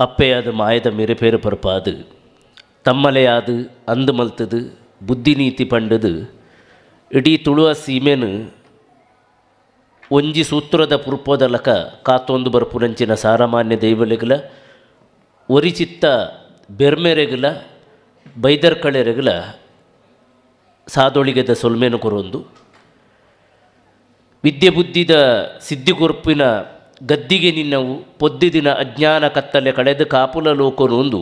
ಅಪ್ಪೆಯಾದ ಮಾಯದ ಮಿರೆಪೇರು ಪರಪಾದು ತಮ್ಮಲೆಯಾದ ಅಂದು ಮಲ್ತದು ಬುದ್ಧಿನೀತಿ ಪಂಡದು ಇಡೀ ತುಳುವ ಸೀಮೆನು ಒಂಜಿ ಸೂತ್ರದ ಪುರ್ಪೋದಲಕ ಕಾತೊಂದು ಬರ್ಪುನಂಚಿನ ಸಾರಮಾನ್ಯ ದೈವಲೆಗಲ ಒರಿಚಿತ್ತ ಬೆರ್ಮೆರೆಗಲ ಬೈದರ್ಕಳೆರೆಗಲ ಸಾದೊಳಿಗೆದ ಸೊಲ್ಮೆನು ಕೊರೊಂದು ವಿದ್ಯೆ ಬುದ್ಧಿದ ಸಿದ್ಧಿಗೊರ್ಪಿನ ಗದ್ದಿಗೆ ನಿನ್ನವು ಪೊದ್ದಿದಿನ ಅಜ್ಞಾನ ಕತ್ತಲೆ ಕಳೆದು ಕಾಪುಲ ಲೋಕನೊಂದು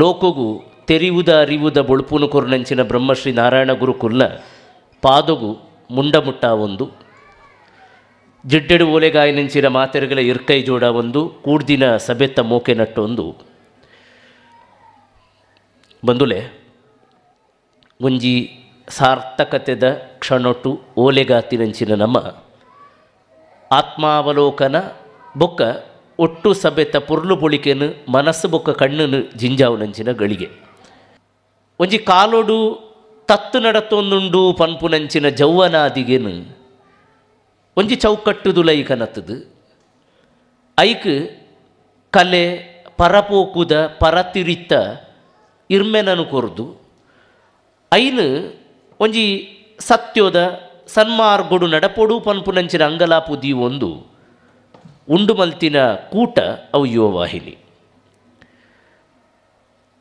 ಲೋಕಗೂ ತೆರಿವುದ ಅರಿವುದ ಬೊಳುಪುನು ಕೊರ್ನಂಚಿನ ಬ್ರಹ್ಮಶ್ರೀ ನಾರಾಯಣ ಗುರುಕುಲ್ನ ಪಾದಗು ಮುಂಡಮುಟ್ಟ ಒಂದು ಜಿಡ್ಡೆಡು ಓಲೆಗಾಯಿನಂಚಿನ ಮಾತೆರುಗಳ ಇರ್ಕೈ ಜೋಡ ಒಂದು ಕೂಡ್ದಿನ ಸಬೆತ್ತ ಮೋಕೆ ನಟ್ಟೊಂದು ಬಂದುಲೆ ಒಂಜಿ ಸಾರ್ಥಕತೆದ ಕ್ಷಣೊಟ್ಟು ಓಲೆಗಾತಿನಂಚಿನ ನಮ್ಮ ಆತ್ಮಾವಲೋಕನ ಬೊಕ್ಕ ಒಟ್ಟು ಸಬೆತ ಪುರ್ಲು ಪೊಳಿಕೆನು ಮನಸ್ಸು ಬೊಕ್ಕ ಕಣ್ಣನು ಜಿಂಜಾವುನಂಚಿನ ಗಳಿಗೆ ಒಂಜಿ ಕಾಲೋಡು ತತ್ತು ನಡತೊಂದುಂಡು ಪನ್ಪುನಂಚಿನ ಜೌವನಾದಿಗೆನು ಒಂಜಿ ಚೌಕಟ್ಟುದುಲೈ ಕನತ್ತದು ಐಕ್ ಕಲೆ ಪರಪೋಕುದ ಪರತಿರಿತ್ತ ಇರ್ಮೆನನು ಕೊರ್ದು ಐನು ಒಂಜಿ ಸತ್ಯೋದ ಸನ್ಮಾರ್ಗೊಡು ನಡಪೊಡು ಪನ್ಪುನಂಚಿನ ಅಂಗಲಾಪು ದೀವೊಂದು ಉಂಡು ಮಲ್ತಿನ ಕೂಟ ಅವು ಯುವವಾಹಿನಿ.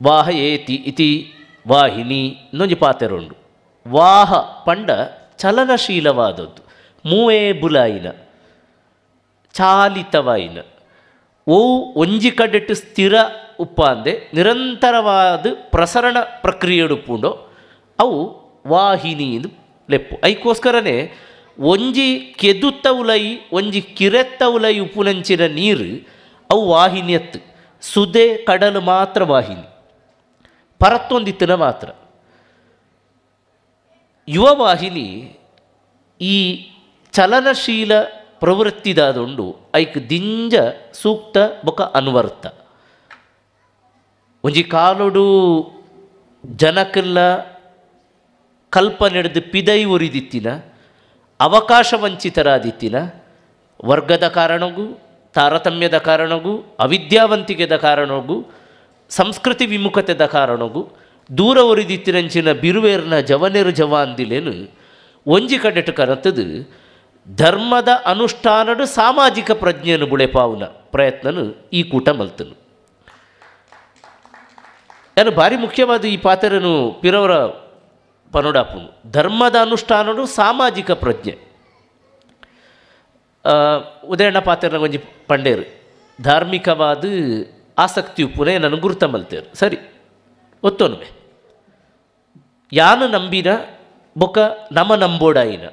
ವಾಹಯೇತಿ ಇತಿ ವಾಹಿನಿ ಇನ್ನೊಂಜಿ ಪಾತೆರುಂಡು. ವಾಹ ಪಂಡ ಚಲನಶೀಲವಾದದ್ದು, ಮೂವೇ ಬುಲಾಯಿನ ಚಾಲಿತವಾಯಿನ ಓ ಒಂಜಿ ಕಡೆಟ್ಟು ಸ್ಥಿರ ಉಪ್ಪಾಂದೆ ನಿರಂತರವಾದ ಪ್ರಸರಣ ಪ್ರಕ್ರಿಯೆಡುಪ್ಪುಂಡೋ ಅವು ವಾಹಿನಿ ಎಂದು ಲೆಪ್ಪು. ಐಕ್ಕೋಸ್ಕರನೇ ಒಂಜಿ ಕೆದುತ್ತ ಉಲೈ ಒಂಜಿ ಕಿರೆತ್ತ ಉಲೈ ಉಪ್ಪುನಂಚಿನ ನೀರು ಅವು ವಾಹಿನಿಯತ್ತು. ಸುದೆ ಕಡಲು ಮಾತ್ರ ವಾಹಿನಿ, ಪರತ್ತೊಂದಿತ್ತಿನ ಮಾತ್ರ. ಯುವವಾಹಿನಿ ಈ ಚಲನಶೀಲ ಪ್ರವೃತ್ತಿದಾದುಂಡು ಐಕ್ ದಿಂಜ ಸೂಕ್ತ ಬೊಕ ಅನ್ವರ್ಥ. ಒಂಜಿ ಕಾಲೋಡು ಜನಕ್ಕೆಲ್ಲ ಕಲ್ಪನೆಡ್ದು ಪಿದೈ ಒರಿದಿತ್ತಿನ ಅವಕಾಶ ವಂಚಿತರಾದಿತ್ತಿನ ವರ್ಗದ ಕಾರಣಗೂ ತಾರತಮ್ಯದ ಕಾರಣಗೂ ಅವಿದ್ಯಾವಂತಿಕೆದ ಕಾರಣಗೂ ಸಂಸ್ಕೃತಿ ವಿಮುಖತೆದ ಕಾರಣಗೂ ದೂರ ಒರಿದಿತ್ತಿನಂಚಿನ ಬಿರುವೇರ್ನ ಜವನೆರು ಜವಾಂದಿಲೇನು ಒಂಜಿ ಕಡೆಟು ಕನತದು ಧರ್ಮದ ಅನುಷ್ಠಾನಡು ಸಾಮಾಜಿಕ ಪ್ರಜ್ಞೆಯನ್ನು ಬುಳೆಪಾವುನ ಪ್ರಯತ್ನನು ಈ ಕೂಟ ಮಲ್ತನು. ನಾನು ಭಾರಿ ಮುಖ್ಯವಾದ ಈ ಪಾತ್ರನು ಪಿರವರ ಪನೋಡಾಪುನು ಧರ್ಮದ ಅನುಷ್ಠಾನಡು ಸಾಮಾಜಿಕ ಪ್ರಜ್ಞೆ. ಉದಯಣ್ಣ ಪಾತ್ರನ ಒಂಜಿ ಪಂಡೇರು ಧಾರ್ಮಿಕವಾದ ಆಸಕ್ತಿ ಉಪ್ಪುನೆ ನಾನು ಗುರುತ ಮಲ್ತೇರು. ಸರಿ ಒತ್ತೋನುವೆ ಯಾನು ನಂಬಿನ ಬೊಕ ನಮ ನಂಬೋಡಾಯಿನ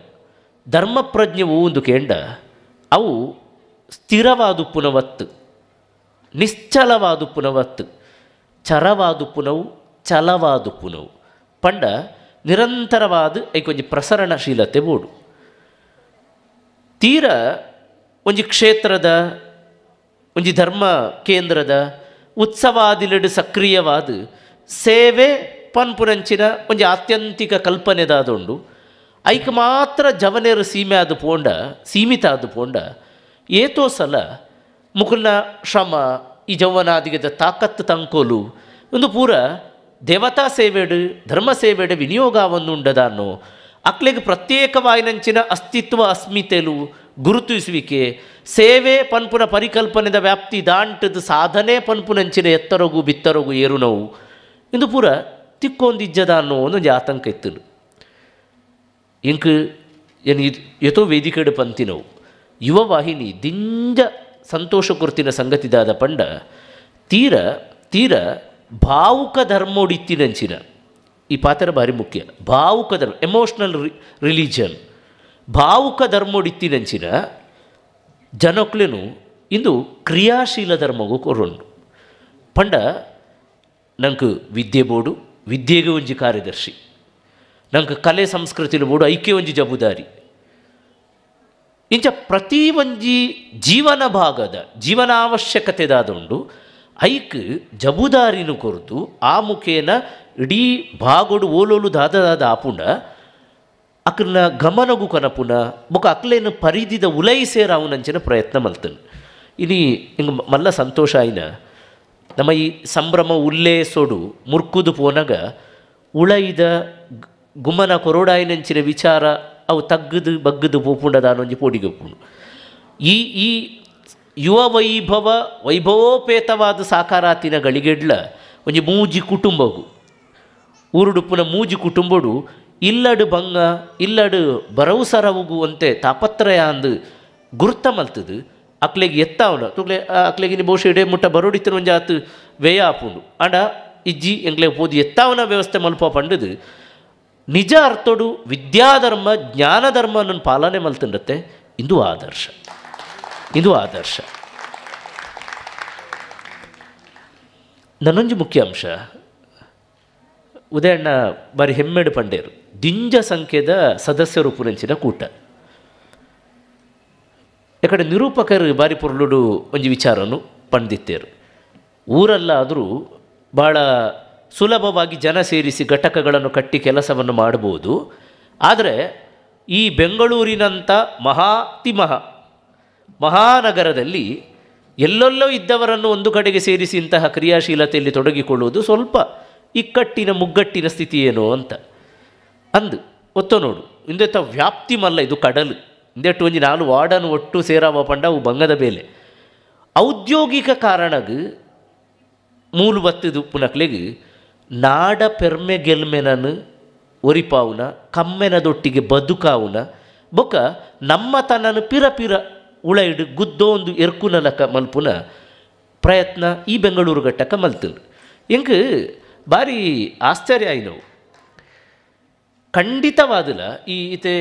ಧರ್ಮ ಪ್ರಜ್ಞೆ ಒಂದು ಕೇಂಡ ಅವು ಸ್ಥಿರವಾದುಪ್ಪುನವತ್ತು, ನಿಶ್ಚಲವಾದುಪ್ಪುನವತ್ತು, ಚರವಾದುಪ್ಪುನವು, ಚಲವಾದುಪ್ಪುನವು ಪಂಡ ನಿರಂತರವಾದ ಐಕೊಂಜಿ ಪ್ರಸರಣಶೀಲತೆ ಬೋಡು. ತೀರ ಒಂಜಿ ಕ್ಷೇತ್ರದ ಒಂಜಿ ಧರ್ಮ ಕೇಂದ್ರದ ಉತ್ಸವಾದಿಲೆಡು ಸಕ್ರಿಯವಾದ ಸೇವೆ ಪನ್ಪುನಂಚಿನ ಒಂಜಿ ಆತ್ಯಂತಿಕ ಕಲ್ಪನೆದಾದುಂಡು. ಐಕ್ ಮಾತ್ರ ಜವನೇರು ಸೀಮೆ ಆದ ಪೋಂಡ ಸೀಮಿತ ಆದ ಪೋಂಡ ಏತೋ ಸಲ ಮುಕುಲ್ನ ಶ್ರಮ ಈ ಜೌವನಾದಿಗದ ತಾಕತ್ತು ತಂಕೋಲು ಒಂದು ಪೂರ ದೇವತಾ ಸೇವೆಡು ಧರ್ಮ ಸೇವೆಡು ವಿನಿಯೋಗವನ್ನು ಉಂಡದಾನೋ ಅಕ್ಲೆಗೆ ಪ್ರತ್ಯೇಕವಾಯಿನಂಚಿನ ಅಸ್ತಿತ್ವ ಅಸ್ಮಿತೆಲು ಗುರುತಿಸುವಿಕೆ ಸೇವೆ ಪನ್ಪುನ ಪರಿಕಲ್ಪನೆದ ವ್ಯಾಪ್ತಿ ದಾಂಟದ ಸಾಧನೆ ಪನ್ಪುನಂಚಿನ ಎತ್ತರಗು ಬಿತ್ತರಗು ಏರುನವು ಇಂದು ಪೂರ ತಿಕ್ಕೊಂದಿಜ್ಜದ ಅನ್ನೋ ಒಂದೊಂದು ಆತಂಕ ಇತ್ತು. ಇಂಕ್ ಏನು ಯಥೋ ವೇದಿಕೆಡು ಪಂತಿನವು ಯುವವಾಹಿನಿ ದಿಂಜ ಸಂತೋಷ ಕೊರ್ತಿನ ಸಂಗತಿದಾದ ಪಂಡ ತೀರ ತೀರ ಭಾವುಕ ಧರ್ಮೋಡಿತ್ತಿನಂಚಿನ ಈ ಪಾತ್ರ ಭಾರಿ ಮುಖ್ಯ. ಭಾವುಕ ಧರ್ಮ, ಎಮೋಷ್ನಲ್ ರಿಲಿಜನ್, ಭಾವುಕ ಧರ್ಮೋಡಿತ್ತಿನಂಚಿನ ಜನಕ್ಲೇನು ಇಂದು ಕ್ರಿಯಾಶೀಲ ಧರ್ಮಗೂ ಕೊರೊಂಡು. ಪಂಡ ನಂಗೆ ವಿದ್ಯೆ ಬೋಡು, ವಿದ್ಯೆಗೆ ಒಂಜಿ ಕಾರ್ಯದರ್ಶಿ, ನಂಗೆ ಕಲೆ ಸಂಸ್ಕೃತಿಲು ಬೋಡು ಐಕ್ಯ ಒಂಜಿ ಜಬುದಾರಿ, ಇಂಚ ಪ್ರತಿ ಒಂಜಿ ಜೀವನ ಭಾಗದ ಜೀವನಾವಶ್ಯಕತೆದಾದುಂಡು ಐಕ್ ಜಬುದಾರಿನ ಕೊರತು ಆ ಮುಖೇನ ಇಡೀ ಭಾಗೋಡು ಓಲೋಲು ದಾದ ದಾದ ಆಪುಂಡ ಅಕ್ರನ ಗಮನಗು ಕನಪುನ ಬೊಕ ಅಕ್ಲೇನು ಪರಿಧಿದ ಉಲೈ ಸೇರಾವುನಂಚಿನ ಪ್ರಯತ್ನ ಮಲ್ತನು. ಇನಿ ಹಿಂಗೆ ಮಲ್ಲ ಸಂತೋಷ ಆಯ್ನ ನಮ್ಮ ಈ ಸಂಭ್ರಮ ಉಲ್ಲೇಸೋಡು ಮುರ್ಕುದು ಪೋನಗ ಉಳೈದ ಗುಮನ ಕೊರೋಡಾಯಿನಂಚಿನ ವಿಚಾರ ಅವು ತಗ್ಗದು ಬಗ್ಗದು ಪೋಪುಂಡದಾನೊಂಜಿ ಪೋಡಿಗೆಪ್ಪುಂಡು. ಈ ಈ ಯುವ ವೈಭವ ವೈಭವೋಪೇತವಾದ ಸಾಕಾರಾತಿನ ಗಳಿಗೆಡ್ಲ ಒಂಜಿ ಮೂಜಿ ಕುಟುಂಬಗು ಊರುಡುಪ್ಪುನ ಮೂಜಿ ಕುಟುಂಬಡು ಇಲ್ಲಡು ಬಂಗ ಇಲ್ಲಡು ಬರವುಸರವುಗು ಅಂತೆ ತಾಪತ್ರಯ ಅಂದು ಗುರ್ತ ಮಲ್ತದು ಅಕ್ಲೆಗೆ ಎತ್ತಾವನ ತುಗ್ಲೆ ಅಕ್ಲೆಗಿನ ಬಹುಶಃ ಇಡೇ ಮುಟ್ಟ ಬರೋಡಿತ್ತಿನ ಒಂಜಿ ಆತು ವ್ಯಯ ಆಪುಂಡು ಆಂಡ ಇಜ್ಜಿ ಎಂಕ್ಲೆ ಪೋದು ಎತ್ತಾವನ ವ್ಯವಸ್ಥೆ ಮಲ್ಪ ಪಂಡದು ನಿಜ ಅರ್ಥೋಡು ವಿದ್ಯಾಧರ್ಮ ಜ್ಞಾನಧರ್ಮವನ್ನು ಪಾಲನೆ ಮಲ್ತಂಡತ್ತೆ. ಇಂದು ಆದರ್ಶ, ಇದು ಆದರ್ಶ. ನನ್ನೊಂಜಿ ಮುಖ್ಯ ಅಂಶ ಉದಯಣ್ಣ ಬಾರಿ ಹೆಮ್ಮೆಡು ಪಂಡೇರು ದಿಂಜ ಸಂಖ್ಯೆದ ಸದಸ್ಯರು ಪುನಂಚಿನ ಕೂಟ. ಯಾಕಡೆ ನಿರೂಪಕರು ಬಾರಿ ಪೊರ್ಲುಡು ಒಂಜಿ ವಿಚಾರನು ಪಂಡಿತ್ತೇರು. ಊರಲ್ಲಾದರೂ ಭಾಳ ಸುಲಭವಾಗಿ ಜನ ಸೇರಿಸಿ ಘಟಕಗಳನ್ನು ಕಟ್ಟಿ ಕೆಲಸವನ್ನು ಮಾಡ್ಬೋದು. ಆದರೆ ಈ ಬೆಂಗಳೂರಿನಂಥ ಮಹಾತಿಮಹಾ ಮಹಾನಗರದಲ್ಲಿ ಎಲ್ಲೆಲ್ಲೋ ಇದ್ದವರನ್ನು ಒಂದು ಕಡೆಗೆ ಸೇರಿಸಿ ಇಂತಹ ಕ್ರಿಯಾಶೀಲತೆಯಲ್ಲಿ ತೊಡಗಿಕೊಳ್ಳುವುದು ಸ್ವಲ್ಪ ಇಕ್ಕಟ್ಟಿನ ಮುಗ್ಗಟ್ಟಿನ ಸ್ಥಿತಿ ಏನೋ ಅಂತ ಅಂದು ಒತ್ತ ನೋಡು. ಇಂದೆತ್ತ ವ್ಯಾಪ್ತಿ ಮಲ್ಲ ಇದು ಕಡಲು ಇಂದೆಟ್ಟು ಒಂಜಿ 4 ವಾರ್ಡನ್ನು ಒಟ್ಟು ಸೇರಾವ ಪಂಡ ಅವು ಬಂಗದ ಬೇಲೆ. ಔದ್ಯೋಗಿಕ ಕಾರಣಗ್ ಮೂಲು ಬತ್ತಿದು ಪುನಕ್ಲೆಗ್ ನಾಡ ಪೆರ್ಮೆ ಗೆಲ್ಮೆನನ್ನು ಒರಿಪಾವುನ ಕಮ್ಮೆನದೊಟ್ಟಿಗೆ ಬದುಕಾವುನ ಬೊಕ್ಕ ನಮ್ಮ ತನ್ನನ್ನು ಪಿರ ಪಿರ ಉಳೈಡು ಗುದ್ದೋಂದು ಎರ್ಕುನಲಕ ಮಲ್ಪುನ ಪ್ರಯತ್ನ ಈ ಬೆಂಗಳೂರು ಘಟ್ಟಕ್ಕ ಮಲ್ತಂಡು. ಎಂಕ್ ಭಾರಿ ಆಶ್ಚರ್ಯ ಆಯ್ನವು. ಖಂಡಿತವಾದಲ ಈ ಇತೆ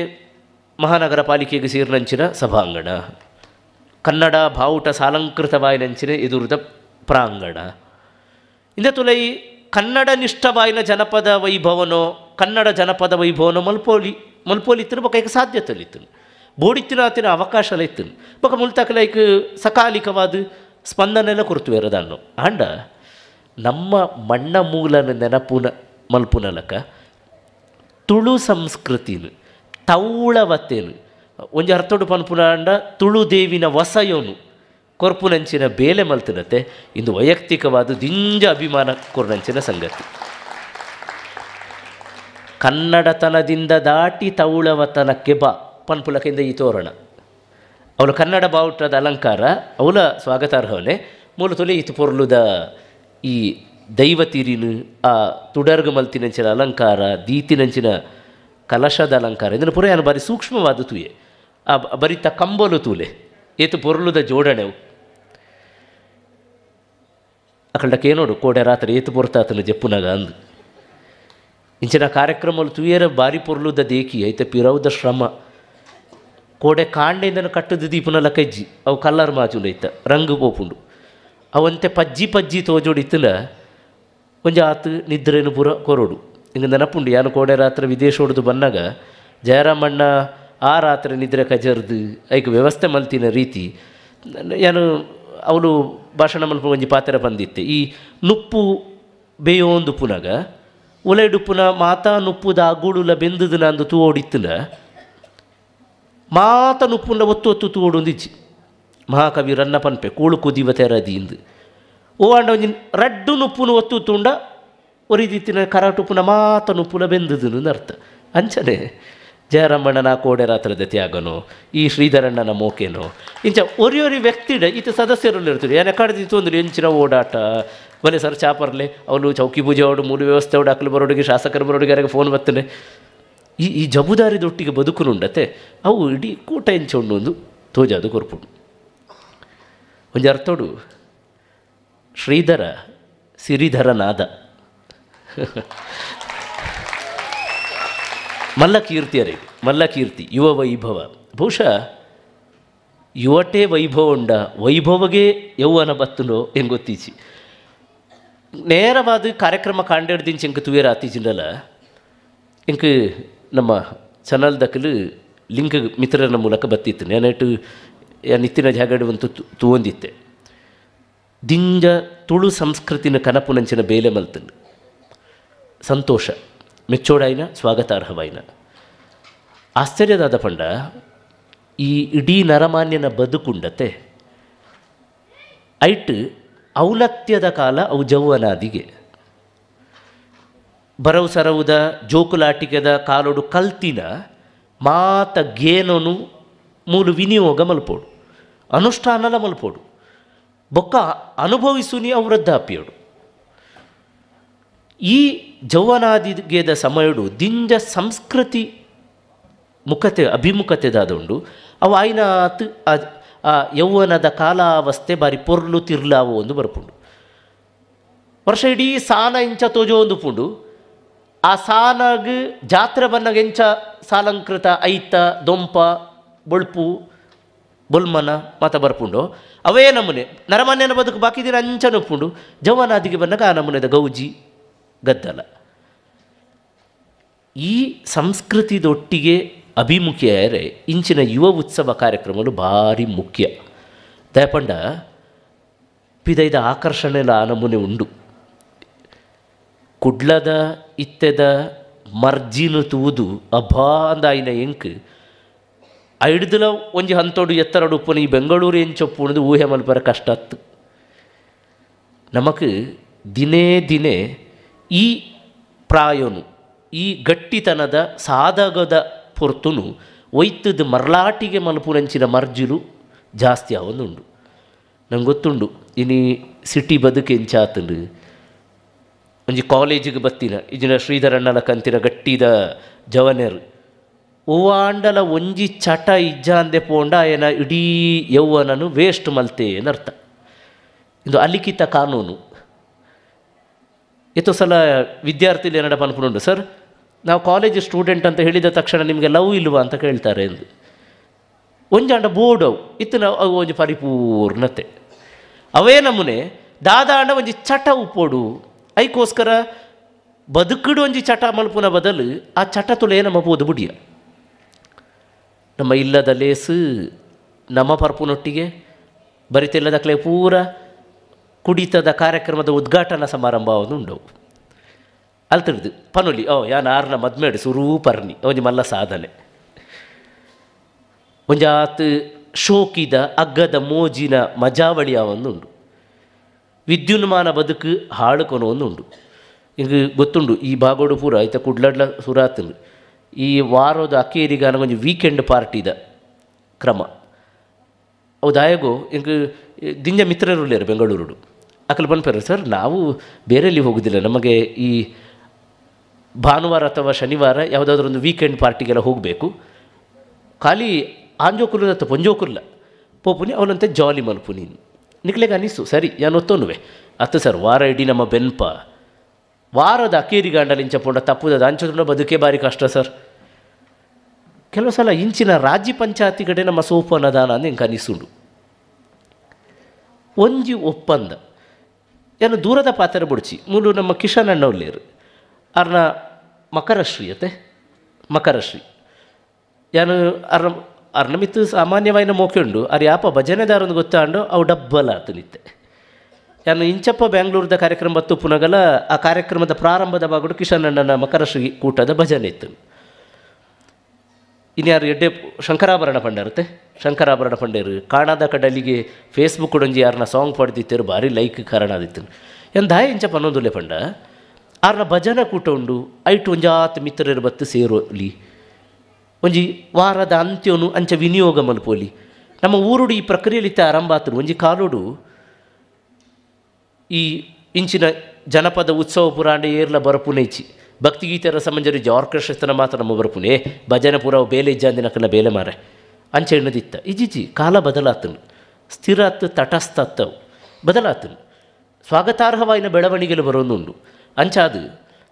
ಮಹಾನಗರ ಪಾಲಿಕೆಗೆ ಸೇರಿನಂಚಿನ ಸಭಾಂಗಣ, ಕನ್ನಡ ಬಾವುಟ ಸಾಲಂಕೃತವಾಯಿನಂಚಿನ ಎದುರುದ ಪ್ರಾಂಗಣ, ಇಂದ ತುಲೈ ಕನ್ನಡ ನಿಷ್ಠವಾಯಿನ ಜನಪದ ವೈಭವನೋ ಕನ್ನಡ ಜನಪದ ವೈಭವನೋ ಮಲ್ಪೋಲಿ ಮಲ್ಪೋಲಿತ್ತಿನ ಬೊಕ ಏಕ ಸಾಧ್ಯತೆಲಿತ್ತು ಬೋಡಿತ್ತಿನ ಆತಿನ ಅವಕಾಶಲ ಇತ್ತು ಬೊಕ ಮುಲ್ತಕಲೈಕ್ ಸಕಾಲಿಕವಾದ ಸ್ಪಂದನೆಲ್ಲ ಕೊರ್ತು ಆಂಡ ನಮ್ಮ ಮಣ್ಣ ಮೂಲನ ನೆನಪುನ ಮಲ್ಪುನಲಕ ತುಳು ಸಂಸ್ಕೃತಿನ ತೌಳವತ್ತೇನು ಒಂಜಿ ಅರ್ಥೋಡು ಪನ್ಪುನ ಅಂಡ ತುಳು ದೇವಿನ ವಸಯೋನು ಕೊರ್ಪುನಂಚಿನ ಬೇಲೆ ಮಲ್ತಿನತೆ ಇಂದು ವೈಯಕ್ತಿಕವಾದ ದಿಂಜ ಅಭಿಮಾನ ಕೊರ್ನಂಚಿನ ಸಂಗತಿ. ಕನ್ನಡತನದಿಂದ ದಾಟಿ ತೌಳವತನಕ್ಕೆ ಬಾ ಪನ್ಪುಲಕಿಂದ ಈ ತೋರಣ ಅವಳು ಕನ್ನಡ ಬಾವುಟದ ಅಲಂಕಾರ ಅವಳ ಸ್ವಾಗತಾರ್ಹವನೆ ಮೂಲ ತುಲೆ ಇತು ಪೊರ್ಲುದ ಈ ದೈವ ತೀರಿನು ಆ ತುಡರ್ಗ ಮಲ್ತಿನಂಚಿನ ಅಲಂಕಾರ ದೀತಿನಂಚಿನ ಕಲಶದ ಅಲಂಕಾರ ಇದನ್ನು ಪುರ ಯಾನು ಬಾರಿ ಸೂಕ್ಷ್ಮವಾದ ತೂಯೆ ಆ ಬರಿತ ಕಂಬಲು ತೂಲೆ ಏತು ಪೊರ್ಲುದ ಜೋಡಣೆವು ಅಕ್ಕಂಡಕ್ಕೆ ನೋಡು ಕೋಡೆ ರಾತ್ರಿ ಏತು ಪೊರ್ತಾತನ ಜಪ್ಪುನಗ ಅಂದು ಇಂಚಿನ ಕಾರ್ಯಕ್ರಮలు ತುಯರ ಬಾರಿ ಪೊರ್ಲುದ ದೇಕಿ ಐತೆ ಪಿರೌದ ಶ್ರಮ ಕೋಡೆ ಕಾಂಡೆಯಿಂದನ ಕಟ್ಟದ ದೀಪನಲ್ಲ ಕಜ್ಜಿ ಅವು ಕಲ್ಲರ್ ಮಾಜುಂಡು ಐತ ರಂಗು ಪೋಪುಂಡು ಅವಂತೆ ಪಜ್ಜಿ ಪಜ್ಜಿ ತೋಜೋಡಿತ್ತಲ ಒಂಜಿ ಆತು ನಿದ್ರೇನು ಪೂರ ಕೊರೋಡು. ಹಿಂಗೆ ನೆನಪುಂಡು ಯಾನು ಕೋಡೆ ರಾತ್ರಿ ವಿದೇಶ ಹೊಡೆದು ಬಂದಾಗ ಜಯರಾಮಣ್ಣ ಆ ರಾತ್ರಿ ನಿದ್ರೆ ಕಜರ್ದು ಐಕ್ ವ್ಯವಸ್ಥೆ ಮಲ್ತಿನ ರೀತಿ ಯಾನು ಅವಳು ಭಾಷಣ ಮಲ್ಪ ಒಂಜಿ ಪಾತ್ರ ಬಂದಿತ್ತೆ. ಈ ನುಪ್ಪು ಬೇಯೋಂದು ಪುನಗ ಉಲೈಡುಪ್ಪುನ ಮಾತಾ ನುಪ್ಪುದ ಅಗುಳುಲ ಬೆಂದುದು ನಂದು ತೂವೋಡಿತ್ತನ ಮಾತ ನುಪ್ಪುನ ಒತ್ತು ಒತ್ತು ತೂವೋಡೊಂದಿಜ್ಜಿ ಮಹಾಕವಿ ರನ್ನ ಪನ್ಪೆ ಕೂಳು ಕುದಿವ ತೆರದಿ ಇಂದು ಓ ಅಂಡ ಒಂಜಿ ರಡ್ಡು ನುಪ್ಪುನು ಒತ್ತು ತುಂಡ ಒರಿದಿತ್ತಿನ ಕರಾಟುಪ್ಪುನ ಮಾತ ನುಪ್ಪುಲ ಬೆಂದುದು ಅರ್ಥ. ಅಂಚನೆ ಜಯರಾಮಣ್ಣನ ಕೋಡೆ ರಾತ್ರದ ತ್ಯಾಗನೋ ಈ ಶ್ರೀಧರಣ್ಣನ ಮೋಕೆನೋ ಇಂಚ ಒರಿ ಒರಿ ವ್ಯಕ್ತಿಡ ಈತ ಸದಸ್ಯರಲ್ಲಿ ಇರ್ತೀರಿ ಏನೇ ಕಡ್ದಿತ್ತು ಅಂದ್ರೆ ಎಂಚಿನ ಓಡಾಟ ಬಲೆ ಸರ್ ಚಾಪರ್ಲೆ ಅವನು ಚೌಕಿ ಪೂಜೆ ಅವಡು ಮೂಲ ವ್ಯವಸ್ಥೆ ಅವಡು ಅಕ್ಲು ಬರೋಡಿಗೆ ಶಾಸಕರು ಬರೋಡಿಗೆ ಯಾರಿಗೆ ಫೋನ್ ಬರ್ತನೆ ಈ ಈ ಜಬುದಾರಿದೊಟ್ಟಿಗೆ ಬದುಕುನುಂಡತೆ ಅವು ಇಡೀ ಕೂಟ ಎಂಚುಂಡು ಒಂದು ತೋಜಾದು ಕೊರ್ಪುಂಡು. ಒಂಜಿ ಅರ್ಥೋಡು ಶ್ರೀಧರ ಸಿರಿಧರನಾದ ಮಲ್ಲಕೀರ್ತಿಯರೇ ಮಲ್ಲಕೀರ್ತಿ ಯುವ ವೈಭವ ಬಹುಶಃ ಯುವಟೇ ವೈಭವ ಉಂಡ ವೈಭವಗೆ ಯೌವನ ಬತ್ತುನೋ ಎಂಗೊತ್ತೀಚಿ ನೇರವಾದ ಕಾರ್ಯಕ್ರಮ ಕಾಂಡೇಡ್ದಿಂಚ ಇಂಕ ತುವೇರ ಆತೀಚಿಂಡಲ ಇಂಕ ನಮ್ಮ ಚಾನಲ್ ದಕ್ಕಲು ಲಿಂಕ್ ಮಿತ್ರರ ಮೂಲಕ ಬತ್ತಿತ್ತು ನೇನೆಟ್ಟು ನಿತ್ತಿನ ಜಾಗಡು ಅಂತೂ ತೂವೊಂದಿತ್ತೆ ದಿಂಜ ತುಳು ಸಂಸ್ಕೃತಿನ ಕನಪುನಂಚಿನ ಬೇಲೆ ಮಲ್ತಂಡು ಸಂತೋಷ ಮೆಚ್ಚೋಡಾಯಿನ ಸ್ವಾಗತಾರ್ಹವಾಯಿನ ಆಶ್ಚರ್ಯದಾದ ಪಂಡ ಈ ಇಡೀ ನರಮಾನ್ಯನ ಬದುಕುಂಡತೆ ಐಟ್ ಔನತ್ಯದ ಕಾಲ ಅವು ಜೌವನಾದಿಗೆ. ಬರವು ಸರವುದ ಜೋಕುಲಾಟಿಕೆದ ಕಾಲೋಡು ಕಲ್ತಿನ ಮಾತ ಗೇನೋನು ಮೂಲು ವಿನಿಯೋಗ ಮಲ್ಪೋಡು, ಅನುಷ್ಠಾನಲ ಮಲ್ಪೋಡು, ಬೊಕ್ಕ ಅನುಭವಿಸುನಿ ಅವು ವೃದ್ಧಾಪ್ಯಡು. ಈ ಜೌವನಾದಿಗೆದ ಸಮಯಡು ದಿಂಜ ಸಂಸ್ಕೃತಿ ಮುಖತೆ ಅಭಿಮುಖತೆದಾದುಂಡು. ಅವು ಆಯ್ನಾತ್ ಆ ಯೌವನದ ಕಾಲಾವಸ್ಥೆ ಬಾರಿ ಪೊರ್ಲು ತಿರ್ಲಾವು ಒಂದು ಬರ್ಪುಂಡು. ವರ್ಷ ಇಡೀ ಸಾನ ಇಂಚ ತೋಜೋ ಒಂದು ಪುಂಡು. ಆ ಸಾನಾಗ ಜಾತ್ರೆ ಬನ್ನಾಗ ಎಂಚ ಸಾಲಂಕೃತ ಐತ ದೊಂಪ ಬೊಳ್ಪು ಬೊಲ್ಮನ ಮಾತ ಬರ್ಪುಂಡು. ಅವೇ ನಮೂನೆ ನರಮಾನ್ಯನ ಬದುಕು ಬಾಕಿ ದಿನ ಅಂಚನ ಉಪ್ಪುಂಡು. ಜೌವನಾದಿಗೆ ಬನ್ನಾಗ ಆ ನಮೂನೆದ ಗೌಜಿ ಗದ್ದಲ. ಈ ಸಂಸ್ಕೃತಿದೊಟ್ಟಿಗೆ ಅಭಿಮುಖಿಯಾದರೆ ಇಂಚಿನ ಯುವ ಉತ್ಸವ ಕಾರ್ಯಕ್ರಮಗಳು ಭಾರಿ ಮುಖ್ಯ. ದಯಪಂಡ ಪಿದೈದ ಆಕರ್ಷಣೆಲ ಆ ನಮೂನೆ ಉಂಡು. ಕುಡ್ಲದ ಇತ್ತೆದ ಮರ್ಜಿನು ತೂದು ಅಭಾ ಅಂದಾಯಿನ ಎಂಕ್ ಐಡ್ದಲ ಒಂಜಿ ಹಂತೋಡು ಎತ್ತರಡು ಉಪ್ಪುನ ಈ ಬೆಂಗಳೂರು ಎಂಚೊಪ್ಪುಣದು ಊಹೆ ಮಲ್ಪರ ಕಷ್ಟ ಅತ್ತು. ನಮಕ್ ದಿನೇ ದಿನೇ ಈ ಪ್ರಾಯೋನು ಈ ಗಟ್ಟಿತನದ ಸಾಧಗದ ಪೊರ್ತುನು ಒಯ್ತದ ಮರಲಾಟಿಗೆ ಮಲ್ಪುನಂಚಿನ ಮರ್ಜಿಲು ಜಾಸ್ತಿ ಆವೊಂದುಂಡು. ನಂಗೆ ಗೊತ್ತುಂಡು ಇನಿ ಸಿಟಿ ಬದುಕು ಎಂಚಾತಂಡು. ಒಂಜಿ ಕಾಲೇಜಿಗೆ ಬತ್ತಿನ ಇಜಿನ ಶ್ರೀಧರಣ್ಣಲ ಕಂತಿನ ಗಟ್ಟಿದ ಜವನೆರು ಓವಾಂಡಲ ಒಂಜಿ ಚಟ ಇಜ್ಜಾಂದೆ ಪೋಂಡ ಆಯನ ಇಡೀ ಯೌವನನು ವೇಸ್ಟ್ ಮಲ್ತೆ ಏನರ್ಥ. ಇದು ಅಲಿಖಿತ ಕಾನೂನು. ಎತ್ತೋ ಸಲ ವಿದ್ಯಾರ್ಥಿಗಳು ಏನಡ ಪನ್ಪುನುಂಡು, ಸರ್ ನಾವು ಕಾಲೇಜ್ ಸ್ಟೂಡೆಂಟ್ ಅಂತ ಹೇಳಿದ ತಕ್ಷಣ ನಿಮಗೆ ಲವ್ ಇಲ್ವಾ ಅಂತ ಕೇಳ್ತಾರೆ ಎಂದು. ಒಂಜಾಂಡ ಬೋರ್ಡ್ ಅವು ಇತ್ತು ನಾವು ಅವು ಒಂಜಿ ಪರಿಪೂರ್ಣತೆ. ಅವೇ ನಮೂನೆ ದಾದಾಂಡ ಒಂಜಿ ಚಟ ಉಪ್ಪೋಡು ಐಕೋಸ್ಕರ ಬದುಕುಡು ಒಂಜಿ ಚಟ ಮಲ್ಪುನ ಬದಲು ಆ ಚಟ ತುಲೆ ನಮ್ಮ ಬೋದು ಬುಡಿಯ. ನಮ್ಮ ಇಲ್ಲದ ಲೇಸು ನಮ್ಮ ಪರ್ಪುನೊಟ್ಟಿಗೆ ಬರಿತಿಲ್ಲದಕ್ಲೆ ಪೂರ ಕುಡಿತದ ಕಾರ್ಯಕ್ರಮದ ಉದ್ಘಾಟನಾ ಸಮಾರಂಭ ಉಂಡವು. ಅಲ್ತಿರ್ದು ಪನುಲಿ ಓ ಯಾನ್ ಆರ್ನ ಮದ್ಮೇಡು ಸುರೂ ಪರ್ನಿ ಒಂಜಿ ಮಲ್ಲ ಸಾಧನೆ. ಒಂಜಾತ್ ಶೋಕಿದ ಅಗ್ಗದ ಮೋಜಿನ ಮಜಾವಳಿಯ ಒಂದುಂಡು. ವಿದ್ಯುನ್ಮಾನ ಬದುಕು ಹಾಳುಕೊನೋ ಒಂದುಂಡು. ಈಗ ಗೊತ್ತುಂಡು ಈ ಭಾಗೋಡು ಪೂರ ಆಯ್ತಾ ಕುಡ್ಲಡ್ಲ ಸುರಾತಂದು ಈ ವಾರದ ಅಕೇರಿಗಾನ ಒಂಜಿ ವೀಕೆಂಡ್ ಪಾರ್ಟಿದ ಕ್ರಮ. ಅವು ದಾಯಗೋ ಇಂಕ್ ದಿಂಜ ಮಿತ್ರರುಲ್ಲೇರು ಬೆಂಗಳೂರುಡು. ಅಕಲ್ ಪನ್ಪೆರ್ ಸರ್ ನಾವು ಬೇರೆಲ್ಲಿ ಹೋಗೋದಿಲ್ಲ, ನಮಗೆ ಈ ಭಾನುವಾರ ಅಥವಾ ಶನಿವಾರ ಯಾವುದಾದ್ರೂ ಒಂದು ವೀಕೆಂಡ್ ಪಾರ್ಟಿಗೆಲ್ಲ ಹೋಗಬೇಕು, ಖಾಲಿ ಆಂಜೋಕುರ್ಲ ಅಥವಾ ಪೊಂಜೋಕುರ್ಲ ಪೋಪುನಿ ಅವನಂತೆ ಜಾಲಿ ಮಲ್ಪುನಿ ನಿಕ್ಲೆಗೆ ಅನಿಸು ಸರಿ ಯಾನು ಒತ್ತೊನ್ನುವೆ ಅತ್ತ ಸರ್ ವಾರ ಇಡೀ ನಮ್ಮ ಬೆನ್ಪ ವಾರದ ಅಕೇರಿಗಾಂಡಲಿ ಇಂಚ ಪೋಂಡ ತಪ್ಪುದ ಅಂಚ ಬದುಕೇ ಭಾರಿ ಕಷ್ಟ ಸರ್. ಕೆಲವು ಸಲ ಇಂಚಿನ ರಾಜ್ಯ ಪಂಚಾಯತಿ ಕಡೆ ನಮ್ಮ ಸೋಪನದಾನ ಅಂದು ಇಂಕ ಅನಿಸುಂಡು. ಒಂಜಿ ಒಪ್ಪಂದ ಏನು ದೂರದ ಪಾತ್ರ ಬುಡ್ಚಿ ಮೂಲು ನಮ್ಮ ಕಿಶನ್ ಅಣ್ಣ ಉಲ್ಲೇರು ಅರ್ನ ಮಕರಶ್ರೀ ಅತ್ತೆ ಮಕರಶ್ರೀ ಯಾನು ಅರ್ನ ಅರ್ನ ಮಿತ್ತು ಸಾಮಾನ್ಯವಾಯಿನ ಮೋಕೆ ಉಂಡು ಅರ್ ಯಾಪ ಭಜನೆದಾರೊಂದು ಗೊತ್ತಾಂಡು ಅವು ಡಬ್ಬಲ ಆತು ನಿತ್ತೆ. ಯಾನು ಇಂಚಪ್ಪ ಬ್ಯಾಂಗ್ಳೂರ್ದ ಕಾರ್ಯಕ್ರಮ ಬತ್ತು ಪುನಗಲ ಆ ಕಾರ್ಯಕ್ರಮದ ಪ್ರಾರಂಭದ ಭಾಗಡು ಕಿಶನ್ ಅಣ್ಣನ ಮಕರಶ್ರೀ ಕೂಟದ ಭಜನೆ ಇತ್ತು. ಇನ್ಯಾರು ಎಡ್ಡೆ ಶಂಕರಾಭರಣ ಪಂಡರತೆ ಶಂಕರಾಭರಣ ಪಂಡೇರು ಕಾಣದ ಕಡಲಿಗೆ ಫೇಸ್ಬುಕ್ ಒಂಜಿ ಯಾರನ್ನ ಸಾಂಗ್ ಪಡೆದಿತ್ತೇರು ಭಾರಿ ಲೈಕ್ ಕಾರಣ ಆದಿತ್ತು. ಏನು ದಾಯ ಇಂಚ ಪನ್ನೊಂದುಲ್ಲೆ ಪಂಡ ಆರ್ನ ಭಜನೆ ಕೂಟ ಉಂಡು ಐಟು ಒಂಜಾತ್ ಮಿತ್ರರು ಬತ್ತು ಸೇರೋಲಿ ಒಂಜಿ ವಾರದ ಅಂತ್ಯೋನು ಅಂಚ ವಿನಿಯೋಗ ಮಲ್ಪೋಲಿ. ನಮ್ಮ ಊರುಡು ಈ ಪ್ರಕ್ರಿಯೆಯಲ್ಲಿ ಆರಂಭ ಆತರು. ಒಂಜಿ ಕಾಲೋಡು ಈ ಇಂಚಿನ ಜನಪದ ಉತ್ಸವ ಪುರಾಣ ಏರ್ಲ ಬರಪುನೈಚಿ ಭಕ್ತಿಗೀತರ ಸಮಂಜರಿ ಆರ್ಕೆಸ್ಟ್ರಾ ಮಾತ್ರ ನಮ್ಮ ಬರಪುನೆ ಭಜನೆ ಪೂರ ಬೇಲೆ ಇಜ್ಜಾಂದಿನಕಲ್ಲ ಬೇಲೆ ಮಾರೆ ಅಂಚೆ ಎಣ್ಣದಿತ್ತ. ಇಜಿಜಿ ಕಾಲ ಬದಲಾತನು ಸ್ಥಿರಾತ್ ತಟಸ್ಥತ್ತವು ಬದಲಾತನು ಸ್ವಾಗತಾರ್ಹವಾಯಿನ ಬೆಳವಣಿಗೆలు ಬರೋದುಂಡು. ಅಂಚಾದು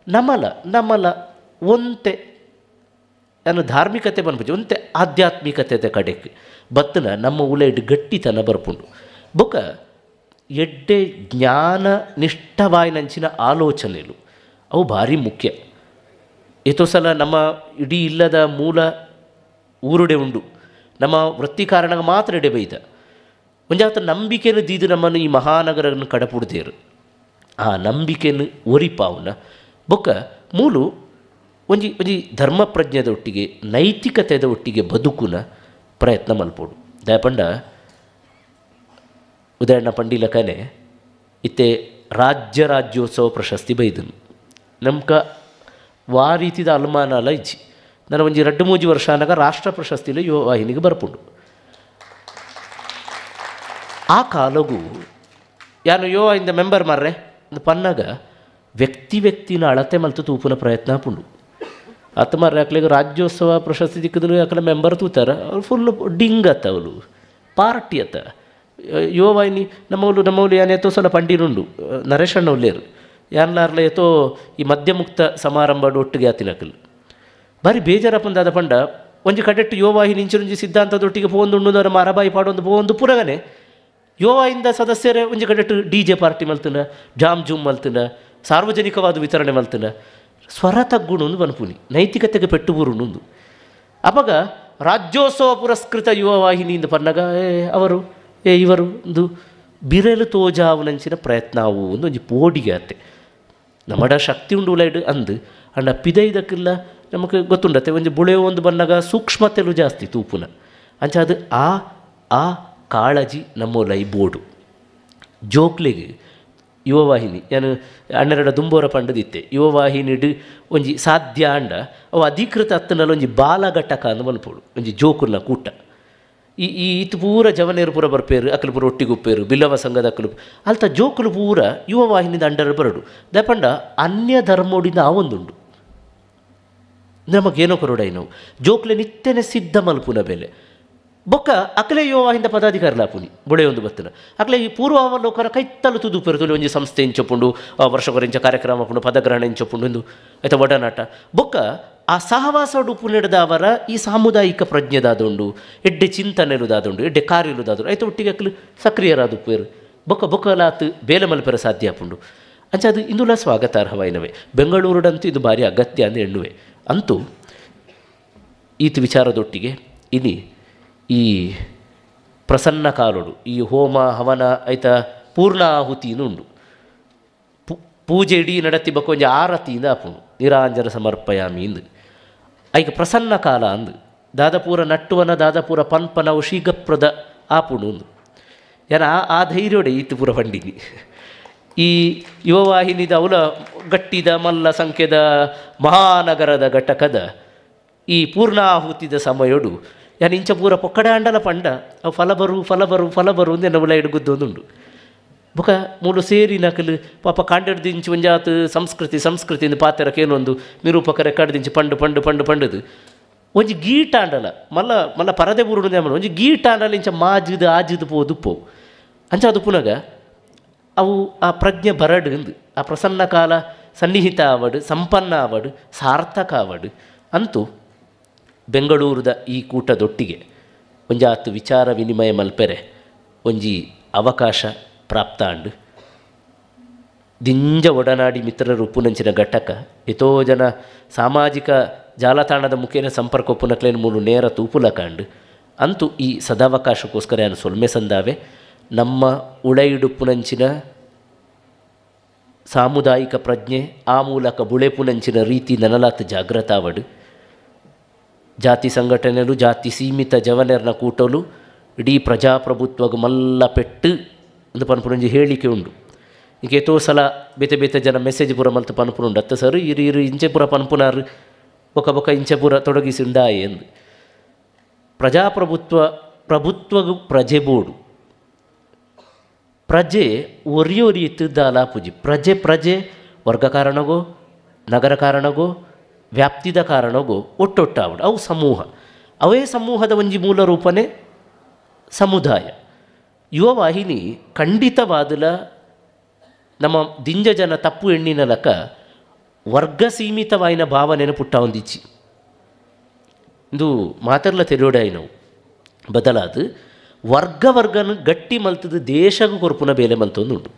ನಮಲ ನಮಲ ಒಂತೆ ನಾನು ಧಾರ್ಮಿಕತೆ ಬನ್ಪುಜಿ ಒಂತೆ ಆಧ್ಯಾತ್ಮಿಕತೆ ಕಡೆಕ್ ಬತ್ತನ ನಮ್ಮ ಉಲೈಡ್ ಗಟ್ಟಿತನ ಬರ್ಪುಂಡು. ಬೊಕ ಎಡ್ಡೆ ಜ್ಞಾನ ನಿಷ್ಠವಾಯಿನಂಚಿನ ಆಲೋಚನೆಲು ಅವು ಭಾರಿ ಮುಖ್ಯ. ಎತ್ತೋ ಸಲ ನಮ್ಮ ಇಡೀ ಇಲ್ಲದ ಮೂಲ ಊರುಡೆ ಉಂಡು ನಮ್ಮ ವೃತ್ತಿ ಕಾರಣ ಮಾತ್ರ ಎಡೆ ಬೈದ ಒಂಜಾತ ನಂಬಿಕೆಯನ್ನು ದೀದು ನಮ್ಮನ್ನು ಈ ಮಹಾನಗರನ್ನು ಕಡಪುಡ್ದೇರು. ಆ ನಂಬಿಕೆಯನ್ನು ಒರಿಪಾವುನ ಬೊಕ್ಕ ಮೂಲು ಒಂಜಿ ಒಂಜಿ ಧರ್ಮಪ್ರಜ್ಞೆದ ಒಟ್ಟಿಗೆ ನೈತಿಕತೆದ ಒಟ್ಟಿಗೆ ಬದುಕುನ ಪ್ರಯತ್ನ ಮಲ್ಪೋಡು. ದಯಪಂಡ ಉದಯಣ್ಣ ಪಂಡಿಲಕನೆ ಇತ್ತೆ ರಾಜ್ಯ ರಾಜ್ಯೋತ್ಸವ ಪ್ರಶಸ್ತಿ ಬೈದನು. ನಮ್ಕ ವಾ ರೀತಿದ ಅನುಮಾನ ಅಲ್ಲ ಇಜ್ಜಿ. ನಾನು ಒಂಜಿ 2-3 ವರ್ಷ ಅನ್ನಾಗ ರಾಷ್ಟ್ರ ಪ್ರಶಸ್ತಿಲಿ ಯುವವಾಹಿನಿಗೆ ಬರ್ಪುಂಡು. ಆ ಕಾಲಗೂ ಯಾನು ಯುವವಾಹಿನಿದ ಮೆಂಬರ್ ಮಾರ್ರೆ ಒಂದು ಪನ್ನಾಗ ವ್ಯಕ್ತಿ ವ್ಯಕ್ತಿನ ಅಳತೆ ಮಲ್ತು ತೂಪುನ ಪ್ರಯತ್ನ ಆಪುಂಡು. ಅತ್ತ ಮಾರ್ರೆ ಅಕ್ಲೆಗ್ ರಾಜ್ಯೋತ್ಸವ ಪ್ರಶಸ್ತಿ ದಿಕ್ಕದಲು ಅಕಲ ಮೆಂಬರ್ ತೂತಾರ ಅವ್ರು ಫುಲ್ ಡಿಂಗ್ ಅತ್ತ, ಅವಳು ಪಾರ್ಟಿ ಅತ್ತ. ಯುವವಾಹಿನಿ ನಮ್ಮವಳು ನಮ್ಮವಳು ಯಾನ್ ಏತೋ ಸಲ ಪಂಡಿರುಂಡು ನರೇಶ್ ಅಣ್ಣ ಉಲ್ಲೇರು ಯಾನ್ಲಾರ್ಲ ಏತೋ ಈ ಮದ್ಯಮುಕ್ತ ಸಮಾರಂಭ ಒಟ್ಟಿಗೆ ಆತಿನಕಲು ಬಾರಿ ಬೇಜಾರಪ್ಪಂದಾದ ಪಂಡ ಒಂಜಿ ಕಡೆಟ್ಟು ಯುವವಾಹಿನಿ ಇಂಚಿನೊಂಜಿ ಸಿದ್ಧಾಂತದೊಟ್ಟಿಗೆ ಪೋವೊಂದುಂಡು ಮರಬಾಯಿ ಪಾಡೊಂದು ಪೋವೊಂದು ಪುರಗನೆ ಯುವವಾಹಿನಿದ ಸದಸ್ಯರೇ ಒಂಜಿ ಕಡೆಟ್ಟು D J party ಮಲ್ತುಂಡ, jam zoom ಮಲ್ತುಂಡ, ಸಾರ್ವಜನಿಕವಾದ ವಿತರಣೆ ಮಲ್ತುಂಡ ಸ್ವರ ತಗ್ಗುಣು ಬನ್ಪುನಿ ನೈತಿಕತೆಗೆ ಪೆಟ್ಟು ಬೂರುಣುಂದು. ಅಪಗ ರಾಜ್ಯೋತ್ಸವ ಪುರಸ್ಕೃತ ಯುವವಾಹಿನಿಯಿಂದ ಪನ್ನಗ ಏ ಅವರು ಏ ಇವರು ಒಂದು ಬಿರಲು ತೋಜಾವುನಂಚಿನ ಪ್ರಯತ್ನ ಅವು ಒಂದು ಒಂಜಿ ಪೋಡಿಗೆ ಅತ್ತೆ ನಮ್ಮಡ ಶಕ್ತಿ ಉಂಡು ಉಲೈಡ್ ಅಂದು ಅಂಡ ಪಿದೈದಕ್ಕಿಲ್ಲ ನಮಗೆ ಗೊತ್ತುಂಡತ್ತೆ ಒಂಜಿ ಬುಳೆಯೋ ಒಂದು ಬನ್ನಗ ಸೂಕ್ಷ್ಮತೆಲು ಜಾಸ್ತಿ ತೂಪುನ ಅಂಚ ಅದು ಆ ಆ ಕಾಳಜಿ ನಮ್ಮೊಲೈ ಬೋಡು ಜೋಕ್ಲೆಗ್ ಯುವವಾಹಿನಿ ಯಾನು ಅಣ್ಣರಡ ದುಂಬೋರ ಪಂಡದಿತ್ತೆ ಯುವವಾಹಿನಿಡು ಒಂಜಿ ಸಾಧ್ಯ ಅಂಡ ಅವು ಅಧಿಕೃತ ಅತ್ತನಲ್ಲ ಒಂಜಿ ಬಾಲಘಟಕ ಅಂದು ಮನ್ಪೋಡು ಒಂಜಿ ಜೋಕುಲ್ನ ಕೂಟ ಈ ಈ ಇತ್ತು ಪೂರ ಜವನೇರು ಪೂರ ಬರ್ಪೇರು ಅಕಲು ಪೂರ ಒಟ್ಟಿಗುಪ್ಪೇರು ಬಿಲ್ಲವ ಸಂಘದ ಅಕಲು ಅಲ್ತ ಜೋಕುಲು ಪೂರ ಯುವವಾಹಿನಿದ ಅಂಡರ್ ಬರಡು ದಪಂಡ ಅನ್ಯ ಧರ್ಮೋಡಿಂದ ಆ ಒಂದುಂಡು ನಮಗೇನೋ ಕೊರೊಡೈ ನಾವು ಜೋಕ್ಲೆ ನಿತ್ಯನೆ ಸಿದ್ಧ ಮಲ್ಪುನ ಬೆಲೆ ಬೊಕ್ಕ ಅಕಲೆ ಯುವವಾಹಿಂದ ಪದಾಧಿಕಾರಿಲಾಪುನಿ ಬೊಳೆಯೊಂದು ಬತ್ತನ ಅಕಲೆ ಈ ಪೂರ್ವಾವಲೋಕನ ಕೈತ್ತಲು ತುದುಪೆರು ತುಳಿ ಒಂಜಿ ಸಂಸ್ಥೆ ಇಂಚೊಪುಂಡು ವರ್ಷಕೊರಿಂಚ ಕಾರ್ಯಕ್ರಮ ಪುಂಡು ಪದಗ್ರಹಣ ಇಂಚೊಪುಂಡು ಎಂದು ಆಯ್ತಾ ಒಡನಾಟ ಬೊಕ್ಕ ಆ ಸಹವಾಸ ಉಡುಪು ನಡೆದವರ ಈ ಸಾಮುದಾಯಿಕ ಪ್ರಜ್ಞೆದಾದುಂಡು ಎಡ್ಡೆ ಚಿಂತನೆಲುದಾದುಂಡು ಎಡ್ಡೆ ಕಾರ್ಯಲುದಾದುಂಡು ಆಯ್ತು ಒಟ್ಟಿಗೆ ಅಕಲು ಸಕ್ರಿಯರಾದುಪ್ಪೇರು ಬೊಕ್ಕ ಬೊಕ್ಕಲಾತು ಬೇಲೆ ಮಲ್ಪೆರ ಸಾಧ್ಯ ಆಪುಂಡು ಅಂಚ ಅದು ಇಂದುಲ ಸ್ವಾಗತಾರ್ಹವಾಯಿನವೇ ಬೆಂಗಳೂರುಡಂತೂ ಇದು ಭಾರಿ ಅಗತ್ಯ ಅಂದು ಎಣ್ಣುವೆ. ಅಂತೂ ಈತ ವಿಚಾರದೊಟ್ಟಿಗೆ ಇನಿ ಈ ಪ್ರಸನ್ನ ಕಾಲೋಡು ಈ ಹೋಮ ಹವನ ಆಯ್ತಾ ಪೂರ್ಣಾಹುತಿನೂ ಉಂಡು ಪೂಜೆ ಇಡೀ ನಡತಿ ಬಕ್ಕ ಒಂಜಿ ಆರತಿಯಿಂದ ಆಪುಂಡು ನಿರಾಂಜನ ಸಮರ್ಪಯಾಮಿ ಇಂದು ಐಕ ಪ್ರಸನ್ನ ಕಾಲ ಅಂದು ದಾದಪೂರ ನಟ್ಟುವನ ದಾದಪೂರ ಪನ್ಪನವು ಶೀಘಪ್ರದ ಆಪುಂಡು ಅಂದು ಯಾನ ಆ ಧೈರ್ಯೋಡೆ ಈತು ಪೂರ ಪಂಡಿನಿ ಈ ಯುವವಾಹಿನಿದ ಅವಲ ಗಟ್ಟಿದ ಮಲ್ಲ ಸಂಖ್ಯೆದ ಮಹಾನಗರದ ಘಟಕದ ಈ ಪೂರ್ಣಾಹುತಿದ ಸಮಯೋಡು ಯಾನು ಇಂಚ ಪೂರ ಪೊಕ್ಕಡೆ ಅಂಡಲ ಪಂಡ ಅವು ಫಲಬರು ಫಲಬರು ಫಲಬರು ಅಂದೆ ನವುಲ ಹಿಡುಗುದ್ದೊಂದುಂಡು ಬೊಕ ಮೂಲು ಸೇರಿ ನಕಲು ಪಾಪ ಕಾಂಡೆಡ್ದು ಇಂಚು ಒಂಜಾತು ಸಂಸ್ಕೃತಿ ಸಂಸ್ಕೃತಿ ಇಂದು ಪಾತೆರಕ್ಕೇನೊಂದು ನಿರೂಪಕರೆ ಕಡ್ದಿಂಚು ಪಂಡು ಪಂಡು ಪಂಡು ಪಂಡದು ಒಂಜಿ ಗೀಟ ಅಂಡಲ ಮಲ್ಲ ಮಲ್ಲ ಪರದೆ ಬೂರುಡು ಒಂಜಿ ಗೀಟ ಅಂಡಲ ಇಂಚ ಮಾಜಿದು ಆಜಿದು ಪೋದು ಪೋ ಅಂಚ ಅದು ಪುನಗ ಅವು ಆ ಪ್ರಜ್ಞೆ ಬರಡು ಅಂದು ಆ ಪ್ರಸನ್ನ ಕಾಲ ಸನ್ನಿಹಿತ ಆವಡು ಸಂಪನ್ನ ಆವಡು ಸಾರ್ಥಕ ಆವಡು ಅಂತೂ ಬೆಂಗಳೂರದ ಈ ಕೂಟದೊಟ್ಟಿಗೆ ಒಂಜಾತು ವಿಚಾರ ವಿನಿಮಯ ಮಲ್ಪೆರೆ ಒಂಜಿ ಅವಕಾಶ ಪ್ರಾಪ್ತ ಅಂಡು ದಿಂಜ ಒಡನಾಡಿ ಮಿತ್ರರು ಉಪ್ಪುನಂಚಿನ ಘಟಕ ಎತೋ ಜನ ಸಾಮಾಜಿಕ ಜಾಲತಾಣದ ಮುಖೇನ ಸಂಪರ್ಕ ಉಪ್ಪುನಕ್ಲೇನು ಮೂಲು ನೇರ ತೂಪುಲಕಾಂಡು ಅಂತೂ ಈ ಸದಾವಕಾಶಕ್ಕೋಸ್ಕರ ಯಾನು ಸೊಲ್ಮೆ ಸಂದಾವೆ. ನಮ್ಮ ಉಳೆಯಿಡುಪ್ಪುನಂಚಿನ ಸಾಮುದಾಯಿಕ ಪ್ರಜ್ಞೆ ಆ ಮೂಲಕ ಬುಳೆಪುನಂಚಿನ ರೀತಿ ನನಲಾತ್ ಜಾಗ್ರತಾವಡು ಜಾತಿ ಸಂಘಟನೆಲು ಜಾತಿ ಸೀಮಿತ ಜವನೆರ್ನ ಕೂಟಲು ಇಡೀ ಪ್ರಜಾಪ್ರಭುತ್ವಗ ಮಲ್ಲ ಪೆಟ್ಟು ಒಂದು ಪನ್ಪುನೊಂಜಿ ಹೇಳಿಕೆ ಉಂಡು. ಈಗ ಏತೋ ಸಲ ಬೇತೆ ಬೇತೆ ಜನ ಮೆಸೇಜ್ ಪೂರ ಮಲ್ತು ಪನ್ಪುನುಂಡು ಅತ್ತ ಸರ್ ಇರು ಇರು ಇಂಚೆ ಪೂರ ಪನ್ಪುನಾರು ಬೊಕ ಬೊಕ ಇಂಚೆ ಪೂರ ತೊಡಗಿಸಿಂದಾಯೆ ಎಂದು. ಪ್ರಜಾಪ್ರಭುತ್ವ ಪ್ರಭುತ್ವಗು ಪ್ರಜೆ ಬೋಡು ಪ್ರಜೆ ಒರಿಯೊರಿಯಿತ್ತು ದಾಲಾಪುಜಿ ಪ್ರಜೆ ಪ್ರಜೆ ವರ್ಗ ಕಾರಣಗೋ ನಗರ ಕಾರಣಗೋ ವ್ಯಾಪ್ತಿದ ಕಾರಣಗೋ ಒಟ್ಟೊಟ್ಟಾವಡು ಅವು ಸಮೂಹ ಅವೇ ಸಮೂಹದ ಒಂಜಿ ಮೂಲ ರೂಪನೇ ಸಮುದಾಯ. ಯುವವಾಹಿನಿ ಖಂಡಿತವಾದಲ ನಮ್ಮ ದಿಂಜ ಜನ ತಪ್ಪು ಎಣ್ಣಿನಲಕ ವರ್ಗ ಸೀಮಿತವಾಯಿನ ಭಾವನೆಯನ್ನು ಪುಟ್ಟ ಒಂದಿಚ್ಚಿ ಇಂದು ಮಾತರ್ಲ ತೆರೆಯೋಡಾಯಿ ನಾವು ಬದಲಾದ ವರ್ಗ ವರ್ಗನ ಗಟ್ಟಿ ಮಲ್ತದ ದೇಶಗೂ ಕೊರ್ಪುನ ಬೇಲೆ ಮಲ್ತೊಂದುಂಟು.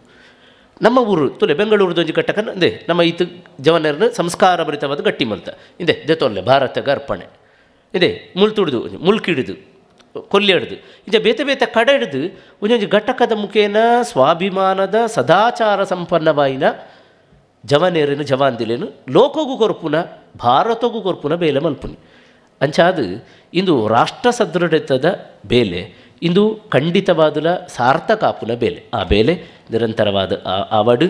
ನಮ್ಮ ಊರು ತುಲೆ ಬೆಂಗಳೂರುದ ಒಂಜಿ ಘಟಕನ ಅಂದೆ ನಮ್ಮ ಈತ ಜವನರನ್ನ ಸಂಸ್ಕಾರಭರಿತವಾದ ಗಟ್ಟಿ ಮಲ್ತ ಇಂದೆ ದೆತೊಲ್ಲೆ ಭಾರತಕ್ಕೆ ಅರ್ಪಣೆ ಇದೆ ಮುಳ್ತುಡಿದು ಮುಳ್ಕಿಡಿದು ಕೊಲ್ಲಿ ಹಿಡ್ದು ಇಂಚ ಬೇತೆ ಬೇತೆ ಕಡೆ ಹಿಡಿದು ಒಂಜೊಂಜಿ ಘಟಕದ ಮುಖೇನ ಸ್ವಾಭಿಮಾನದ ಸದಾಚಾರ ಸಂಪನ್ನವಾಯಿನ ಜವನೇರಿನ ಜವಾಂದಿಲೇನು ಲೋಕಗೂ ಕೊರ್ಪುನ ಭಾರತಗೂ ಕೊರ್ಪುನ ಬೇಲೆ ಮಲ್ಪುನಿ ಅಂಚಾದು ಇಂದು ರಾಷ್ಟ್ರ ಸದೃಢತೆದ ಬೇಲೆ ಇಂದು ಖಂಡಿತವಾದುಲ ಸಾರ್ಥಕ ಆಪುನ ಬೇಲೆ. ಆ ಬೇಲೆ ನಿರಂತರವಾದ ಆವಡ್.